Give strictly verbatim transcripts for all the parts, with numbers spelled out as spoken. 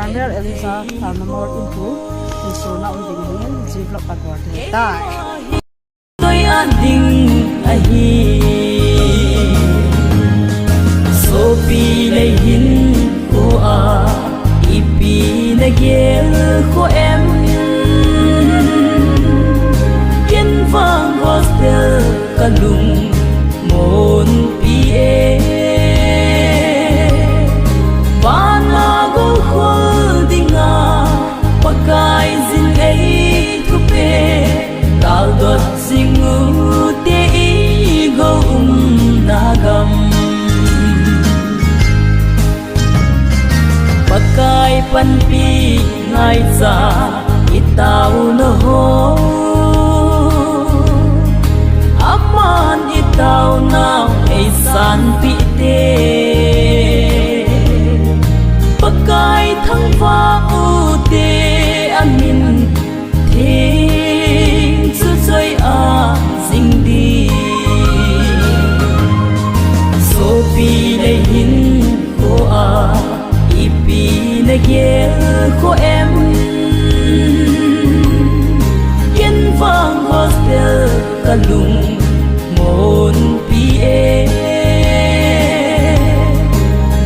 Reverend Elijah Thanamol in thu, in suna um ding hin, G block a tuar te tai. Toi a ding ahi. Sopi lei hin ko a, ipi na gel ko em. Ken vang gospel ka lung mon pi e. Vana go khol dinga, Pakai jin ei thupe, kaldot jing u te i go umna gam. Pakai panpi ngaicha i tauna ho, aman i taunau ei sanpi te. Pakai thangvah u te amin theng chu choi a jing di. Sopi lei hin ko a, ipi na gel ko em. Ken vang gospel ka lung mon pi e.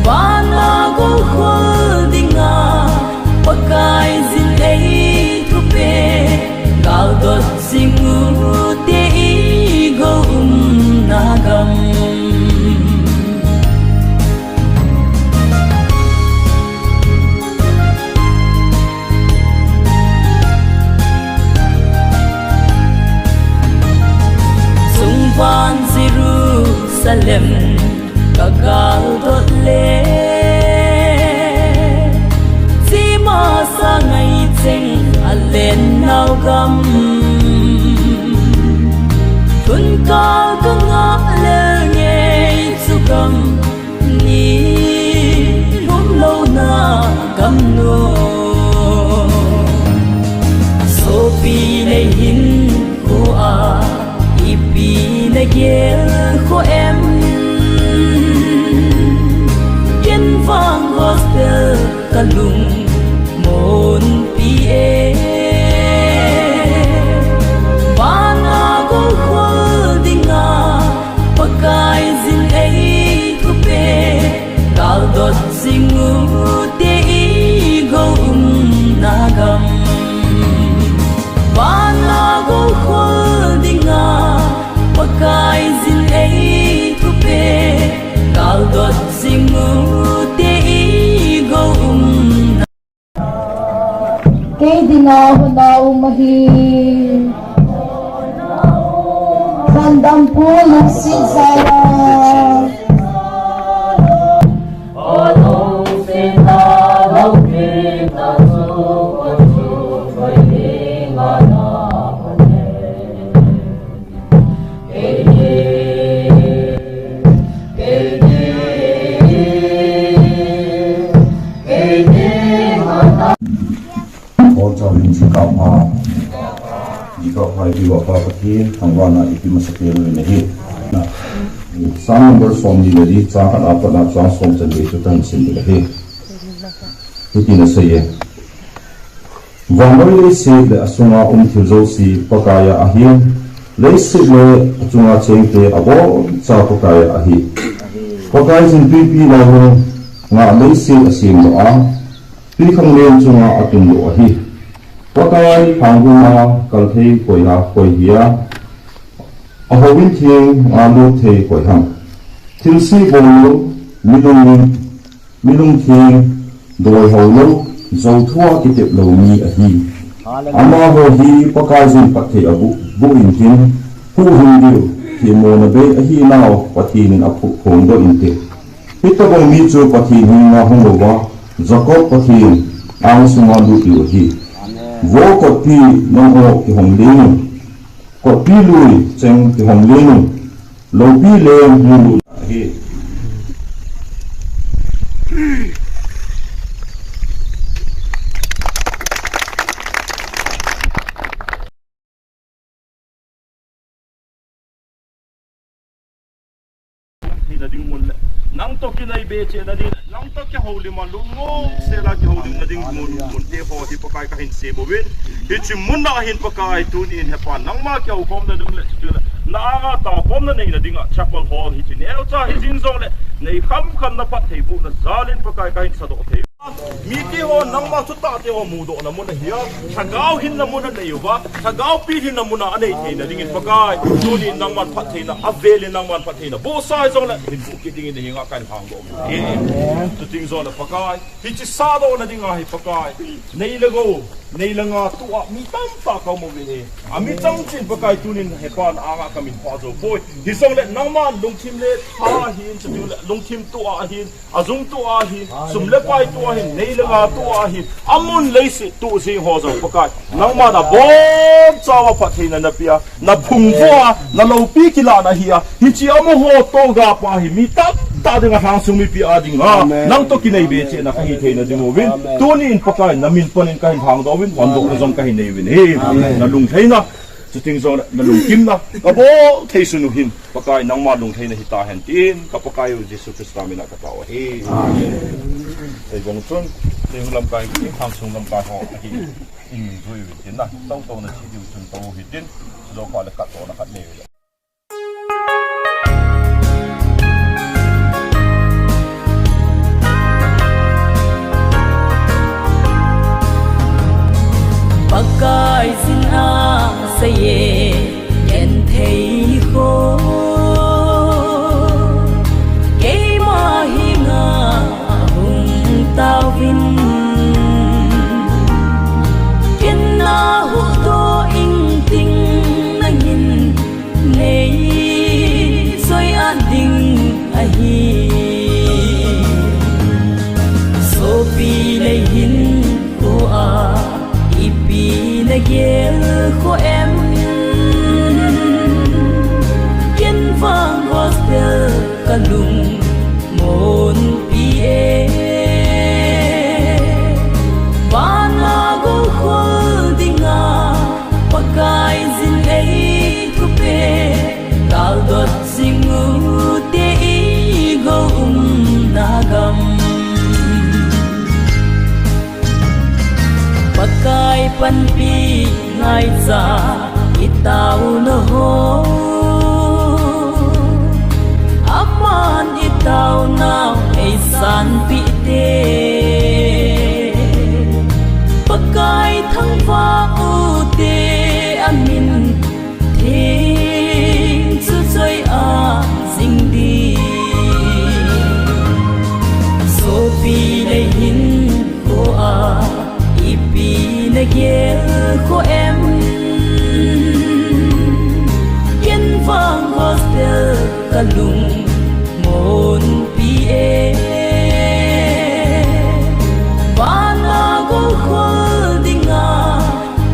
Vana go khol dinga, Pakai jin ei thupe, kaldot jing u te i go umna gam. Sungvan Jerusalem ka kaldot le, chima sa ngai cheng a len nau gam. Thun kal ka ngap le ngei chu gam, ni lum lo na gam no. Sopi lei hin ko a, ipi na gel ko em. Ken vang gospel ka lung mon pi e. Vana go khol dinga, Pakai jin ei thupe, kaldot jing u te i go umna gam. Vana go khol dinga, Pakai jin ei thupe, kaldot jing u te i go umna. Kei dinga hona um ahi. Lhandampu Lungset Zaira. All time in jingkah pha, jingkah pha ipi vah pa Pathen, thangvahna ipi masapen uvin ahi. Psalm number somni le li, chang khat apat na chang som chan gei chu kahin sim ding ahi. Hitin asei e. Vannoi leiset le asunga um thil jouse Pakaiya ahi. Leiset le achunga chengte aboncha Pakaiya ahi. Pakaiyin twipi lailung ngah leiset asemdoh a, twikhanglen chunga atundoh ahi. Pakai lhanggum a kalthei koi ham, koi hi a, ahouin theng a lut thei koi ham. Thilse bol lou, mi lung, mi lungtheng, doi hou lou, jou thua kitep lou mi ahi. Amaho hi Pakaiyin phatthei aboh, boh intin, huhhing diu, themmona bei ahinau Pathen in aphongdoh inte. Hitobang mi chu Pathen henga hung louva, Jacob Pathen angsunga lut diu ahi. Vo kotpi nangho kihong leng un, kotpi lui cheng kihong leng un, loupi leng hung lut ahi. Hina ding mun le. Nang toh kinaibe cheh nading, nang toh kihoulim a lungmong sela kihoulim nading mun, mun te ho hi Pakai kahin sem uvin. Hiche mun a hin Pakai tunin hepa nangma kihoukhom nading le, na anga taokhomna nei nading a chapel hall hiche neocha hijing jongle, nei khamkham na phattheibohna jalin Pakai kahin sadoh thei. Mite ho nangma thutah te ho mudohna mun ahi a, lhagao hinna mun anei uva, lhagao pilhinna mun a anei theina dingin Pakai, tunin nangman phattheina, avelin nangman phattheina bohsa jongle, hin boh kit dingin nahenga kahin lhangdoh uve. Amen. Chuting jongle Pakai, hiche sadohna dinga hi Pakai, nei le gou, nei le nga tua mi tamtah kaum uve. Ami changchin Pakai tunin hepa na anga kamin phah jou poi. Hijongle nangman lungthim le tha ahin, chuting le lungthim tua ahin, ajung tua ahin, sum le pai tua ahin, nei le nga tua ahin, amun leiset tuh jing ho jong Pakai, nangman abonchauva phattheina napeh a, naphung vo a, naloupi kilahna ahi a, hiche amaho toh gapa hi mi tamtah dinga lhangsung mipi a dinga, amen, nang toh kinaibe chehna kahi theina ding uvin, amen, tunin Pakai namin panin kahin lhangdoh uvin, hondohna jong kahin nei uvin ahi, amen, nalungtheina, chuting jongle nalungkimna kabol thei sun u hin Pakai nangma lungtheina hitahen tin, ka Pakai u Jesu Christa mina katao ahi. Amen. Seibong chun, seihung lamkai, lhangsung lamkai ho ahi. In jui uvin tin na, toutouna che diu chun tou hitin, chujou phat le kattouna khat nei uvin. Pakai jin a seiye genthei ho, keima henga hung tauvin, ken nahuhdoh ingting nangin nei choi-at ding ahi. Sopi lei hinkho a ipi nagel kho em? Ken vang gospel kalungmonpi e. Vana gou khol dinga Pakai jin eithupeh, galdot jing ute, igou umna gam. Pakai panpi ngaicha itaona ho, aman itaonau eisanpeh te. Pakai thangvah ute, amin theng chu choi-at jing ding. Sopi lei hinkho a ipi nagel kho em? Ken vang gospel kalungmonpi e. Vana gou khol dinga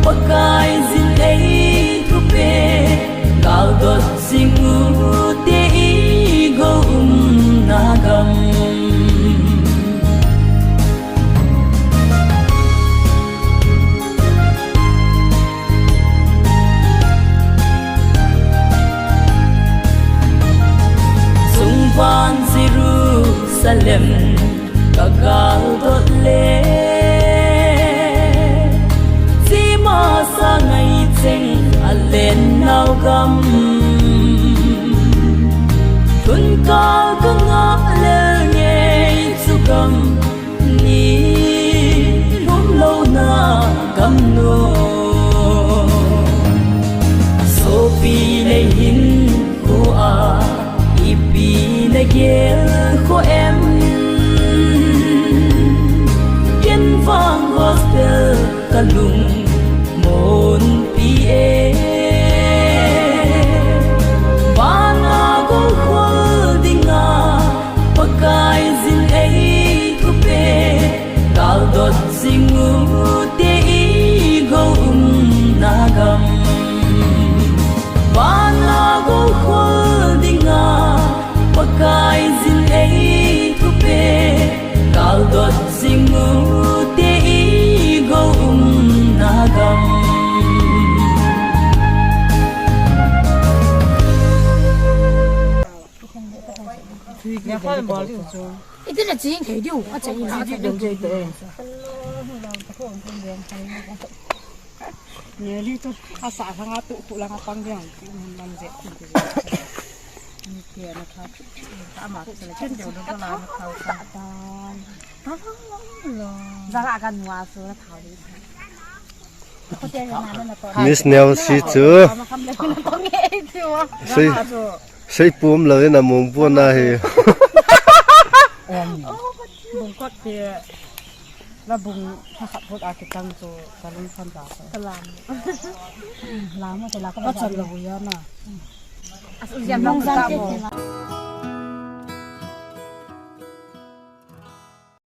Pakai jin eithupeh, galdot jing ute, igou umna gam. Sungvan Jerusalem kagaldot le, chima sangai cheng alennau gam. Lhunkal kangah lel ngei chu gam, ni lhumlouna gam no. Sopi lei hinkho a ipi nagel kho em? Ken vang gospel kalungmonpi e. Iti na ching thei diu, a chai na chai diu. Neli tu asa langa tu ku langa pang diang man je. Ni ke na kha. Ama tu sele chen diu do la na kha. Zara kan wa su na kha. Miss Nelsie chu sei, sei pum lo in a mong pon ahi. Bung kot te la bung ha khat phot a kitang chu ka lung san da. Ka lam. Lam mo te la ka ba chan lo ya na. As u yan long zan te.